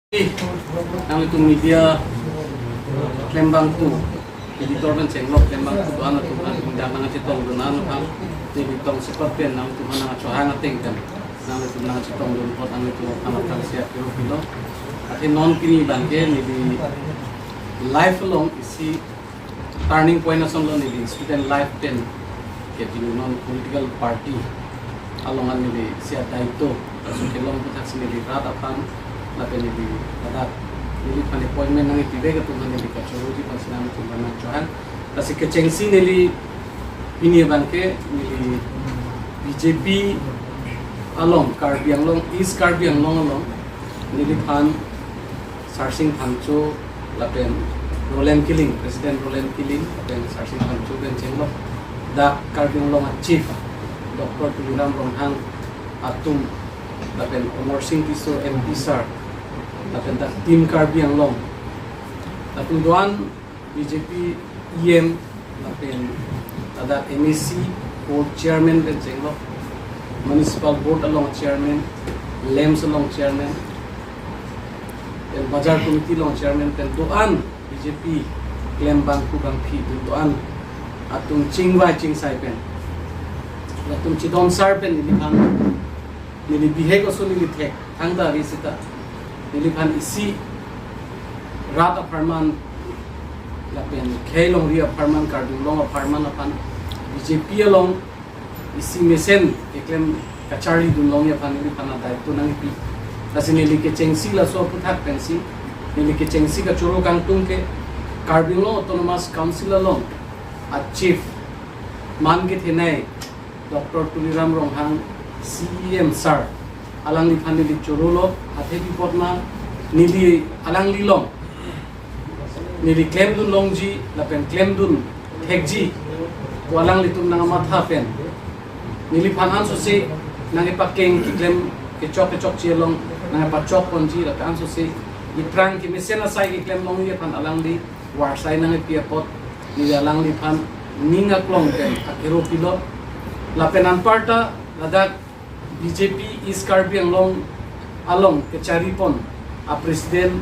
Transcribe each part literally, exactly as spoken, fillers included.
Nanglitum media klembangpo, editor pen chenglok klembangpo do-an atum aphan nang chetongdun an aphan, neli tong sepat pen nanglitum aphan nangchohang ateng pen nanglitum nang chetongdun apot nanglitum aphan aphrangsi akero pilo. Athe non pini abangke neli life along isi turning point asonlo, neli student life pen ke jinu non political party along an neli isi adaito aso kelong aputhaksi neli rat aphan lapen neli ladak neliphan appointment nangpivek atum aphan neli kachoroji aphansi nanglitum aphan nangchohang. Lasi kechengsi neli pini abangke neli B J P along, Karbi Anglong, East Karbi Anglong along neliphan Sarsing Phangcho lapen Roland Killing, President Roland Killing lapen Sarsing Phangcho pen chenglok, dak Karbi Anglong a Chief Doctor Tuliram Ronghang atum lapen Amarsing Tisso M P sir lapen dak Team Karbi Anglong lapen do-an B J P E M lapen ladak M A C board chairman pen chenglok, municipal board along chairman, LAMPS along chairman, pen bazar committee along chairman, pen do-an B J P klembangpo bangphi dun do-an atum chingvai chingsai pen, latum chidon sar pen neliphan neli bihek aso neli thek thangta ave seta neliphan isi rat apharman lapen khei longri apharman, Karbi Anglong apharman aphan B J P along isi mesen keklem kacharlidun longji aphan neliphan adaito nangpi. Lasi neli kechengsi laso aphuthak pensi neli kechengsi kachoro kangtung ke Karbi Anglong Autonomous Council along a Chief man kethenei Doctor Tuliram Ronghang C E M sir alangliphan neli chorolo, athe pi apot ma neli alangli along neli klemdun longji lapen klemdun thekji pu alanglitum nangmatha pen neliphan ansose nangpakeng keklem kechok kechokche along nangpachok ponji lapen ansose iphrang kemesen asai keklem longji aphan alangli varsai nangpi apot neli alangliphan ning aklong pen akero pilo. Lapen anparta ladak B J P East Karbi Anglong along kachari pon a President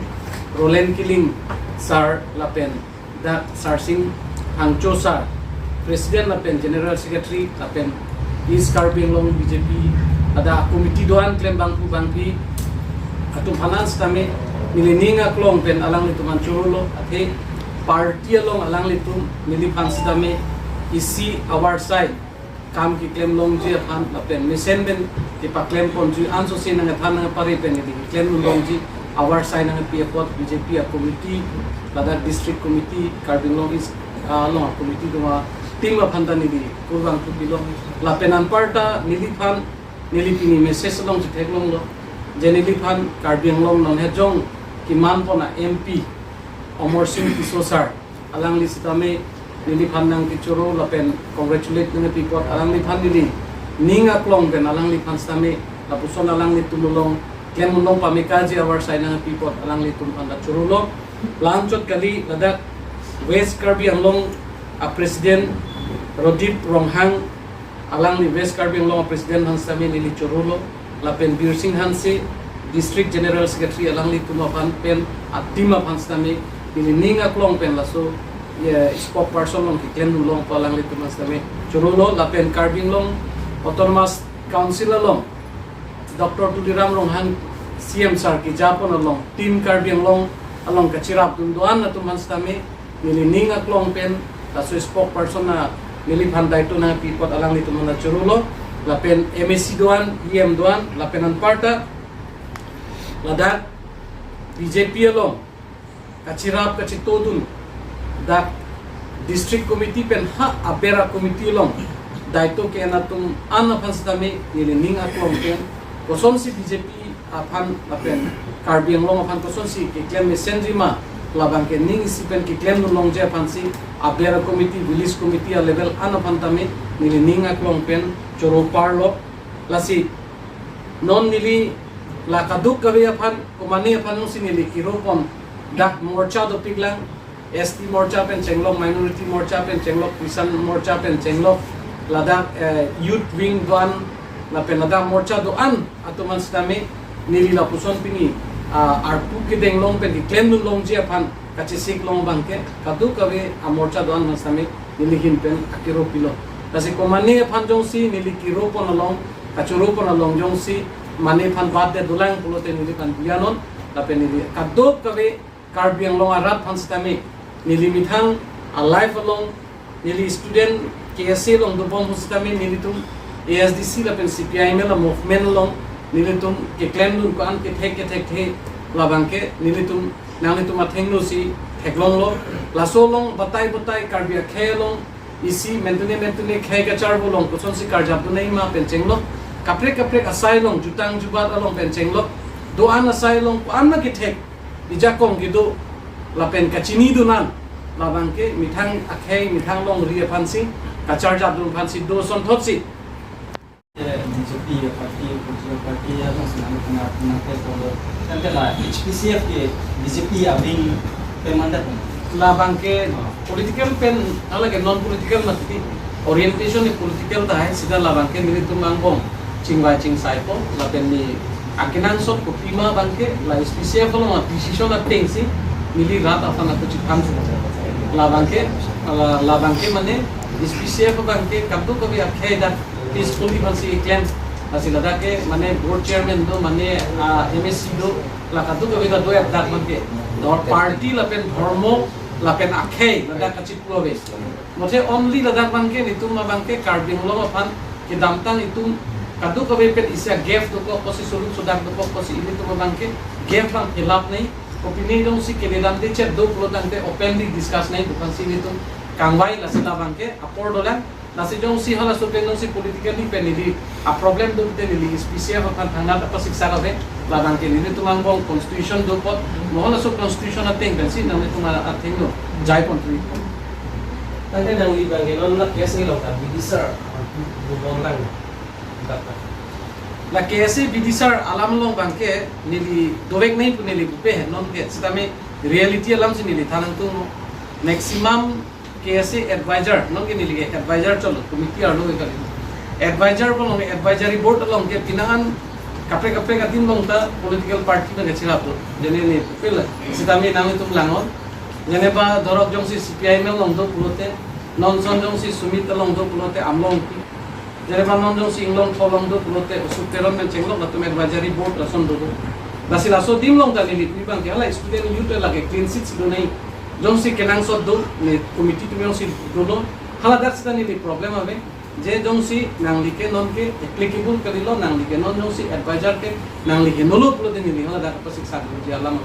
Roland Killing sir lapen dak Sarsing Phangcho sir, President lapen General Secretary lapen East Karbi Anglong B J P ada committee do-an klembangpo bangphi atum aphan sitame neli ning aklong pen alanglitum aphan chorolo, athe party along alanglitum neliphan sitame isi avarsai kam keklem longji aphan lapen mesen pen kepaklem ponji ansose nangthan nangpare pen neli keklemdun longji avarsai nangpi apot B J P a committee ladak district committee Karbi Anglong East along committee doma team aphan ta neli kurvangthu pilo. Lapen anparta neliphan neli pini message along chetheklonglo je neliphan Karbi Anglong non hejong keman pon a M P Amarsing Tisso sir alangli sitame neliphan nangkechoro lapen congratulate nangpi apot alangliphan neli ning aklong pen alangliphan sitame lapuson alanglitum along klemdun long pamekaji avarsai nangpi apot alanglitum aphan ta chorolo. La-anchot kali ladak West Karbi Anglong a President Rodip Ronghang alangli West Karbi Anglong a President aphan sitame neli chorolo, lapen Birsing Hanse District General Secretary alanglitum aphan pen a team aphan sitame neli ning aklong pen laso, eh, spokesperson along keklemdun long pu alanglitum aphan sitame chorolo, lapen Karbi Anglong Autonomous Council along Doctor Tuliram Ronghang C M sir keja pon along Team Karbi Anglong along kachirapdun do-an atum aphan sitame neli ning aklong pen laso spokesperson a neliphan daito nangpi apot alanglitum aphan chorolo, lapen M A C do-an, E M do-an, lapen anparta ladak B J P along kachirap kachitodun dak district committee pen ha aber a committee along daito ke-en atum an aphan sitame neli ning aklong pen kosonsi B J P aphan lapen Karbi Anglong aphan kosonsi keklem mesenji ma, labang ke ning isi pen keklemdun longji aphansi aber a committee, village committee a level an aphan tame neli ning aklong pen choro parlo. Lasi non neli la kadokave aphan komane aphan nungsi neli kiro pon dak morcha dopiklang, S T morcha pen chenglok, minority morcha pen chenglok, Christian morcha pen chenglok, ladak, eh, youth wing do-an, lapen ladak morcha do-an atum aphan sitame neli lapuson pini ah, arpu kedeng long pen keklem dun longji aphan kachesik long abangke kadokave amorcha do-an aphan sitame neli ahin pen akero pilo. Lasi komane aphan jongsi neli kero pon along, kachoro pon along jongsi mane aphan bat de dolang pulote neliphan biya non, lapen neli kadokave Karbi Anglong arat aphan sitame neli methang a-life along, neli student K S A along dobom aphan sitame nelitum A S D C lapen C P I M L a-movement along nelitum keklem dun ko-an kethek kethekthe labangke nelitum nanglitum athengno si theklonglo. Laso along batai batai Karbi akhei along isi mentune mentune khei kacharvo along kosonsi karjap dun nangji ma pen chenglok. Kaprek kaprek asai along, jutang jubat along pen chenglok. Do-an asai along ko-an ma kethek, ijakong kedo lapen kachini dun an labangke methang akhei methang longri aphansi kacharjap dun aphansi do asonthotsi. B J P party, political party, ya, langsung kami kena, kena ke kalau kan kena H P C F ke B J P abang pemandat. Labangke political pen, hala ke non political mati, orientation ni political tahai, sita labangke nelitum angbong chingvai chingsaipo, lapen ne akenangsot kopi ma abangke la H P C F along decision atengsi neli rat aphan ako chiphan. Labangke, la, labangke mane H P C F abangke kadokave akhei adak peacefully aphansi keklem. Lasi ladak ke mane board chairman do, mane, ah, M A C do, la kadokave ta do adak abangke. Dor party lapen dhormo lapen akhei ladak kachipu ave. Mothe only ladak abangke nelitum abangke Karbi Anglong aphan kedamtang itum kadokave pen isi a-gap dokok, kosi soluk sodak dokok, kosi ilitum abangke gap abang fill up nangji. Kopine jongsi kedamtang chet do pulo tangte openly discuss nangji pu aphansi nelitum kangvai. Lasi labangke apor dolang. Lasi jongsi halaso pen jongsi politically pen neli a-problem do te neli H P C F aphan thangnat apa siksa kave. Labangke nelitum angbong constitution do apot, mo halaso constitution ateng pensi nanglitum athengno jai pon tui. Tangte nangli abangke non la case ni long ta B D sir, bu bom lang. La K S A B D sir alam along abangke neli dovek nangji pu neli pupe he, non ke sitame reality alamsi neli than nangtunglo. Maximum K S A advisor, non ke neli ke advisor cholo, committee arlo ke kali. Advisor along, advisory board along ke pinangan kaprek kaprek adim along ta political party abangke chirap do. Jene ne pupil sitame nanglitum langnon. Jene ba dorok jongsi C P I M L along do pulote, non son jongsi Sumit along do pulote amlong pi. Jene ba non jongsi inglong tholong do pulote Osuk Teron pen chenglok latum advisory board lason do do. Lasi laso adim along ta neli pu abangke hala student youth lake clean sheet si do nangji. Jongsi kenangsot do ne committee atum jongsi do do. Haladak sita neli problem ave. Je jongsi nangli ke non ke applicable kalilo, nangli ke non jongsi advisor ke nangli ke nolo pulote neli haladak apa siksa do ji alam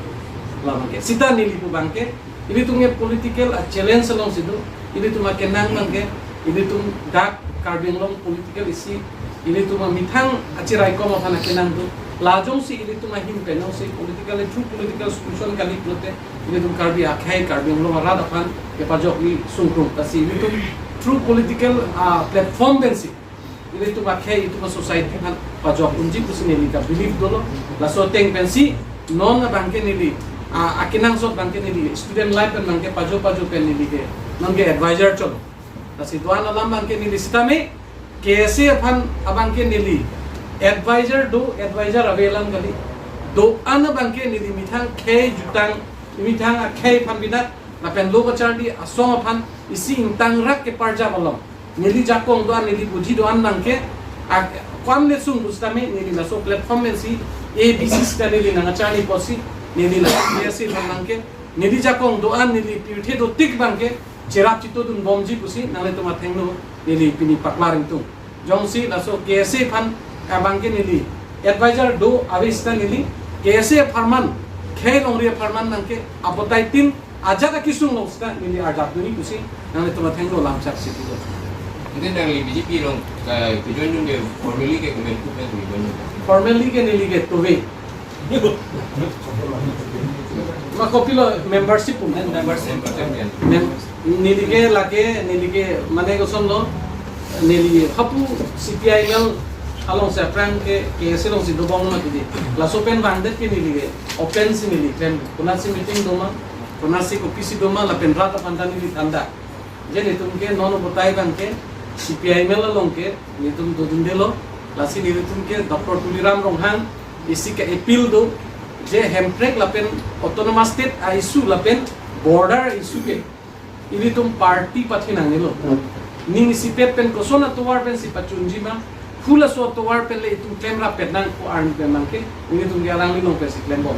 alam ke. Sita neli pu abangke ilitum ke political a-challenge alongsi do, ilitum akenang abangke, ilitum dak Karbi Anglong political isi, ilitum amethang achiraikom aphan akenang do. La jongsi ilitum ahin pen jongsi political, true political solution kali pulote, ilitum Karbi akhei, Karbi Anglong arat aphan kepajokji sungkrung. Lasi ilitum true political, ah, platform pensi ilitum akhei, itum a-society aphan pajok unji pusi neli ta believe dolo. Laso ateng pensi non abangke neli, ah, akenangsot abangke neli student life pen abangke pajo pajo pen neli ke non ke advisor cholo. Lasi do-an alam abangke neli sitame K S A aphan abangke neli advisor do, advisor ave alam kali. Do-an abangke neli methang khei jutang, methang akhei aphan binat, lapen lo kacharli asong aphan isi ingtangrak keparjap along neli jakong do-an, neli buji do-an abangke, ak-, ko-an le sung pusitame neli laso platform pensi A B C sita neli nangcharli apotsi neli la K S A aphan abangke, neli jakong do-an, neli pirthe dotik abangke cherap chito dunbomji pusi nanglitum athengno neli pini paklar ingtung. Jongsi laso K S A aphan abangke neli advisor do ave sita neli K S A apharman, khei longri apharman abangke apotai tin ajat akesung along sita neli arjap dunji pusi nanglitum athengno lamchak si pulo. Ante nangli B J P along, eh, ke-join dun ke formally ke kemen kup ke ke-join dun? Formally ke neli ke tove. Ma kopilo membership pun. Membership. Mem-, neli ke lake, neli ke mane kosonlo, neli hapu C P I M L alongsi aphrang ke K S A alongsi dobom ma tidi. Laso pen bangdet ke neli ke open si neli klem. Konatsi meeting doma, konatsi kopisi doma, lapen rat aphan ta neli than da. Je netum ke non obotai abangke C P I M L along ke netum dodundelo, lasi netum ke Doctor Tuliram Ronghang isi ke appeal do, Je Hemprek lapen autonomous state a-issue lapen border issue ke ilitum party pathe nangnelo. Ning isipet pen koson atovar pensi pachunji ma, hula so atovar pen le itum klemrap pet nang ko arni pen nang ke, ilitum ke alangli along pensi klembom.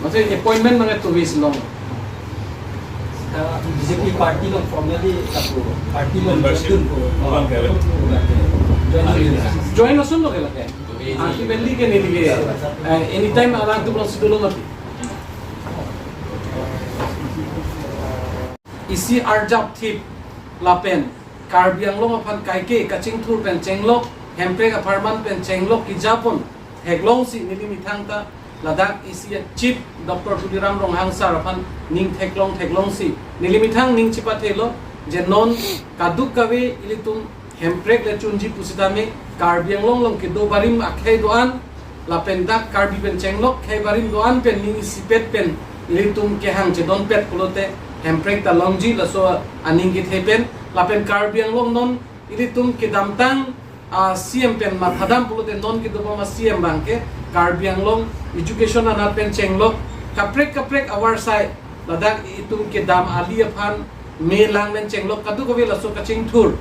Mate appointment nang etu wis long. Uh, B J P party along formally satu party along Membership. Join ko. Bukan kaya. Join. Join asunlo ke lake. Ultimately ke neli ke, eh, anytime alangtum alongsi dolo mati. Isi arjap thip lapen Karbi Anglong aphan kaike kachingthur pen chenglok, Hemprek apharman pen chenglok kejapon theklongsi neli methang ta ladak isi a-Chief Doctor Tuliram Ronghang sir aphan ning theklong theklongsi neli methang ning chepathelo je non kadokave ilitum Hemprek le chunji pusitame Karbi Anglong along kedo barim akhei do-an lapen dak Karbi pen chenglok khei barim do-an pen ning isipet pen ilitum kehang chedonpet pulote Hemprek ta longji laso aning kethe pen lapen Karbi Anglong non ilitum kedamtang a-C M pen mathadam pulote non kedobom a-C M abangke Karbi Anglong education anat pen chenglok kaprek kaprek awarsai ladak itum kedam ali aphan me lang pen chenglok kadokave laso kachingthur,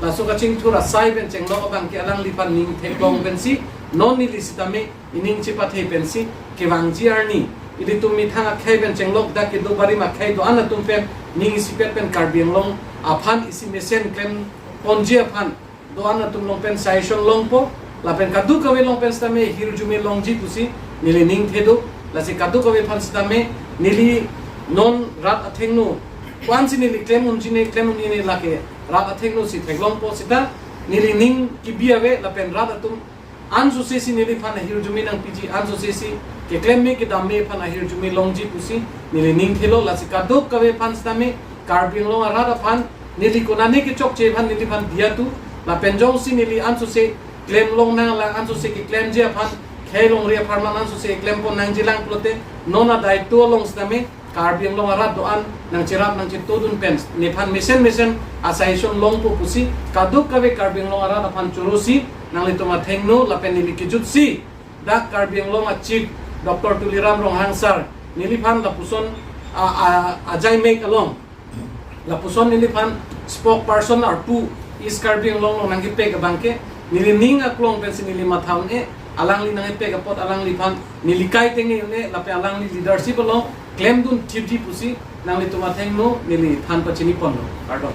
laso kachingthur asai pen chenglok abangke alangliphan ning theklong pensi non neli sitame ining chepathe pensi kevangji arni ilitum methang akhei pen chenglok dak kedo barim akhei do-an atum pen ning isipet pen Karbi Anglong aphan isi mesen klemponji aphan do-an atum along pen suggestion longpo lapen kadokave along pen sitame hirjume longji pusi neli ning thedo. Lasi kadokave aphan sitame neli non rat athengno ko-ansi neli klem unji ne klem unji ne lake rat athengno si theklongpo sita neli ning kebi ave lapen rat atum ansose si neliphan ahirjume nangpiji ansose si keklem me kedam me aphan ahirjume longji pusi neli ning thelo. Lasi kadokave aphan sitame Karbi Anglong arat aphan neli konane kechokche aphan neliphan diya tu lapen jongsi neli ansose klem long nang lang ansose keklemji aphan khei longri apharman ansose klempon nangji lang pulote non adai tu along sitame Karbi Anglong arat do-an nangcherap nangchetodun pen nephan mesen mesen a-suggestion longpo pusi kadokave Karbi Anglong arat aphan chorosi nanglitum athengno lapen neli kejutsi dak Karbi Anglong a-Chief Doctor Tuliram Ronghang sir neliphan lapuson a, a, ajai mek along lapuson neliphan spokesperson arpu East Karbi Anglong along nangkepek abangke neli ning aklong pensi neli matha un-e alangli nangkepek apot alangliphan neli kai tenge un-e lapen alangli leadership along klemdun thipji pusi nanglitum athengno neli than pachini ponlo. Kardom.